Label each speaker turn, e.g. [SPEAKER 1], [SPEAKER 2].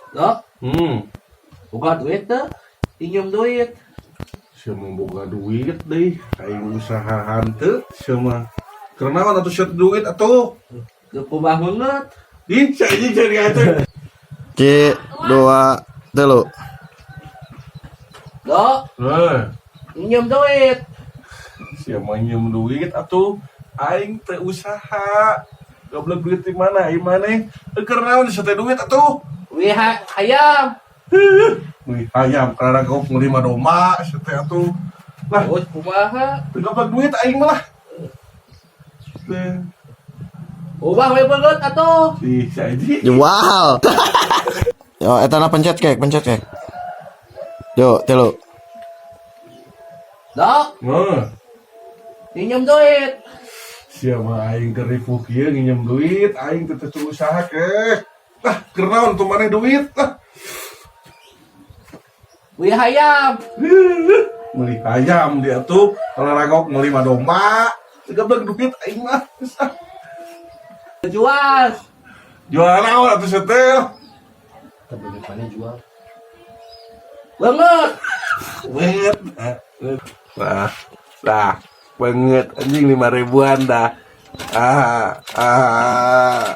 [SPEAKER 1] Dok, boga duit teu? Pinjem duit.
[SPEAKER 2] Sia mah boga duit deh, aing usaha hanteu sia mah. Keur naon atuh sia duit atuh?
[SPEAKER 1] Teu kumaha beungeut.
[SPEAKER 2] Ih, sia anjing cari aja.
[SPEAKER 3] C dua telu.
[SPEAKER 1] Dok,
[SPEAKER 2] Eh,
[SPEAKER 1] pinjem duit.
[SPEAKER 2] Sia mah nyeum duit atuh. Aing teu usaha. Goblok, duit di mana? Aing maneh? Eh, keur naon sia teh duit atuh?
[SPEAKER 1] Wih hayam.
[SPEAKER 2] Wih, hayam karena kau meuli mah domba sia teh atuh. Lah,
[SPEAKER 1] Terus kumaha?
[SPEAKER 2] Teu goblok duit aing mah lah. Teh.
[SPEAKER 1] Ubah we beungeut atuh.
[SPEAKER 2] Ih, si anjing.
[SPEAKER 3] Jual. Yo, eta na pencet kek, pencet kek. Yo, telu.
[SPEAKER 1] Dok,
[SPEAKER 2] Nah.
[SPEAKER 1] pinjem duit.
[SPEAKER 2] Sia mah, aing keur ripuh kieu nginjem duit, aing teu teu usaha ke. Lah, keur naon tuh maneh duit? Lah,
[SPEAKER 1] Wih hayam.
[SPEAKER 2] Meuli hayam dia tuh, kalau ragok meuli mah domba. Teu goblok duit aing mah. Geus ah.
[SPEAKER 1] Jual.
[SPEAKER 2] Jual naon atuh sia teh?
[SPEAKER 1] Mana jual? Beungeut.
[SPEAKER 2] Banget. Nah, nah, banget anjing 5 ribuan dah. Ah, ah.